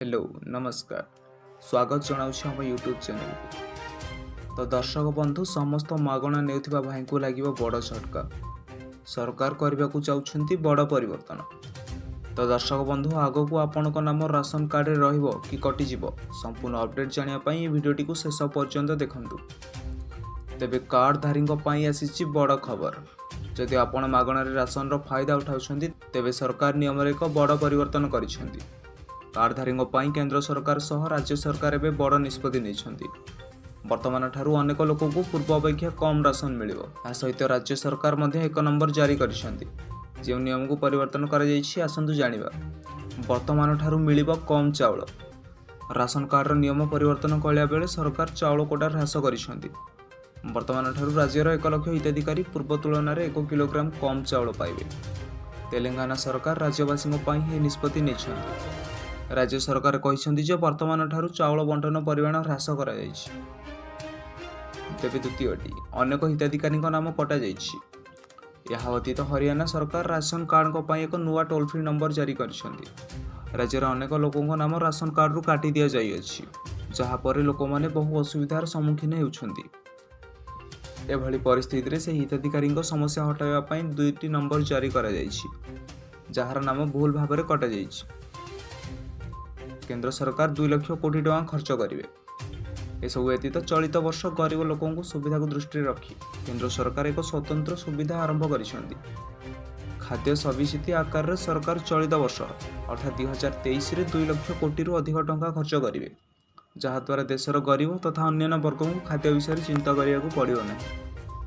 Hello, ନମସ୍କାର, ସ୍ୱାଗତ ଜଣାଉଛି ଆମ ୟୁଟ୍ୟୁବ୍ ଚ୍ୟାନେଲକୁ। ତ ଦର୍ଶକ ବନ୍ଧୁ, ସମସ୍ତ ମାଗଣା ନେଉଥିବା ଭାଇଙ୍କୁ ଲାଗିବ ବଡ଼ ଝଟକା। ସରକାର କରିବାକୁ ଯାଉଛନ୍ତି ବଡ଼ ପରିବର୍ତ୍ତନ। ତ ଦର୍ଶକ ବନ୍ଧୁ, ଆଗକୁ ଆପଣଙ୍କ ନାମ ରାସନ କାର୍ଡ଼ରେ ରହିବ କି କଟିଯିବ, ସମ୍ପୂର୍ଣ୍ଣ ଅପଡ଼େଟ୍ ଜାଣିବା ପାଇଁ ଏହି ଭିଡ଼ିଓଟିକୁ ଶେଷ ପର୍ଯ୍ୟନ୍ତ ଦେଖନ୍ତୁ। ତେବେ କାର୍ଡ଼ଧାରୀଙ୍କ ପାଇଁ ଆସିଛି ବଡ଼ ଖବର। ଯଦି ଆପଣ ମାଗଣାରେ ରାସନର ଫାଇଦା ଉଠାଉଛନ୍ତି, ତେବେ ସରକାର ନିୟମରେ ଏକ ବଡ଼ ପରିବର୍ତ୍ତନ କରିଛନ୍ତି। କାର୍ଡ଼ଧାରୀଙ୍କ ପାଇଁ କେନ୍ଦ୍ର ସରକାର ସହ ରାଜ୍ୟ ସରକାର ଏବେ ବଡ଼ ନିଷ୍ପତ୍ତି ନେଇଛନ୍ତି। ବର୍ତ୍ତମାନଠାରୁ ଅନେକ ଲୋକଙ୍କୁ ପୂର୍ବ ଅପେକ୍ଷା କମ୍ ରାସନ ମିଳିବ। ଏହା ସହିତ ରାଜ୍ୟ ସରକାର ମଧ୍ୟ ଏକ ନମ୍ବର ଜାରି କରିଛନ୍ତି। ଯେଉଁ ନିୟମକୁ ପରିବର୍ତ୍ତନ କରାଯାଇଛି, ଆସନ୍ତୁ ଜାଣିବା। ବର୍ତ୍ତମାନଠାରୁ ମିଳିବ କମ୍ ଚାଉଳ। ରାସନ କାର୍ଡ଼ର ନିୟମ ପରିବର୍ତ୍ତନ କଲା ବେଳେ ସରକାର ଚାଉଳ କୋଟା ହ୍ରାସ କରିଛନ୍ତି। ବର୍ତ୍ତମାନଠାରୁ ରାଜ୍ୟର 1 ଲକ୍ଷ ହିତାଧିକାରୀ ପୂର୍ବ ତୁଳନାରେ 1 କିଲୋଗ୍ରାମ କମ୍ ଚାଉଳ ପାଇବେ। ତେଲେଙ୍ଗାନା ସରକାର ରାଜ୍ୟବାସୀଙ୍କ ପାଇଁ ଏହି ନିଷ୍ପତ୍ତି ନେଇଛନ୍ତି। ରାଜ୍ୟ ସରକାର କହିଛନ୍ତି ଯେ ବର୍ତ୍ତମାନଠାରୁ ଚାଉଳ ବଣ୍ଟନ ପରିମାଣ ହ୍ରାସ କରାଯାଇଛି। ତେବେ ଦ୍ୱିତୀୟଟି, ଅନେକ ହିତାଧିକାରୀଙ୍କ ନାମ କଟାଯାଇଛି। ଏହା ବ୍ୟତୀତ ହରିୟାଣା ସରକାର ରାସନ କାର୍ଡ଼ଙ୍କ ପାଇଁ ଏକ ନୂଆ ଟୋଲ୍ ଫ୍ରି ନମ୍ବର ଜାରି କରିଛନ୍ତି। ରାଜ୍ୟର ଅନେକ ଲୋକଙ୍କ ନାମ ରାସନ କାର୍ଡ଼ରୁ କାଟି ଦିଆଯାଇଅଛି, ଯାହାପରେ ଲୋକମାନେ ବହୁ ଅସୁବିଧାର ସମ୍ମୁଖୀନ ହେଉଛନ୍ତି। ଏଭଳି ପରିସ୍ଥିତିରେ ସେହି ହିତାଧିକାରୀଙ୍କ ସମସ୍ୟା ହଟାଇବା ପାଇଁ 2ଟି ନମ୍ବର ଜାରି କରାଯାଇଛି, ଯାହାର ନାମ ଭୁଲ ଭାବରେ କଟାଯାଇଛି। କେନ୍ଦ୍ର ସରକାର 2 ଲକ୍ଷ କୋଟି ଟଙ୍କା ଖର୍ଚ୍ଚ କରିବେ। ଏସବୁ ବ୍ୟତୀତ ଚଳିତ ବର୍ଷ ଗରିବ ଲୋକଙ୍କୁ ସୁବିଧାକୁ ଦୃଷ୍ଟିରେ ରଖି କେନ୍ଦ୍ର ସରକାର ଏକ ସ୍ୱତନ୍ତ୍ର ସୁବିଧା ଆରମ୍ଭ କରିଛନ୍ତି। ଖାଦ୍ୟ ସବସିଡି ଆକାରରେ ସରକାର ଚଳିତ ବର୍ଷ ଅର୍ଥାତ୍ 2023ରେ 2 ଲକ୍ଷ କୋଟିରୁ ଅଧିକ ଟଙ୍କା ଖର୍ଚ୍ଚ କରିବେ, ଯାହାଦ୍ୱାରା ଦେଶର ଗରିବ ତଥା ଅନ୍ୟାନ୍ୟ ବର୍ଗଙ୍କୁ ଖାଦ୍ୟ ବିଷୟରେ ଚିନ୍ତା କରିବାକୁ ପଡ଼ିବ ନାହିଁ।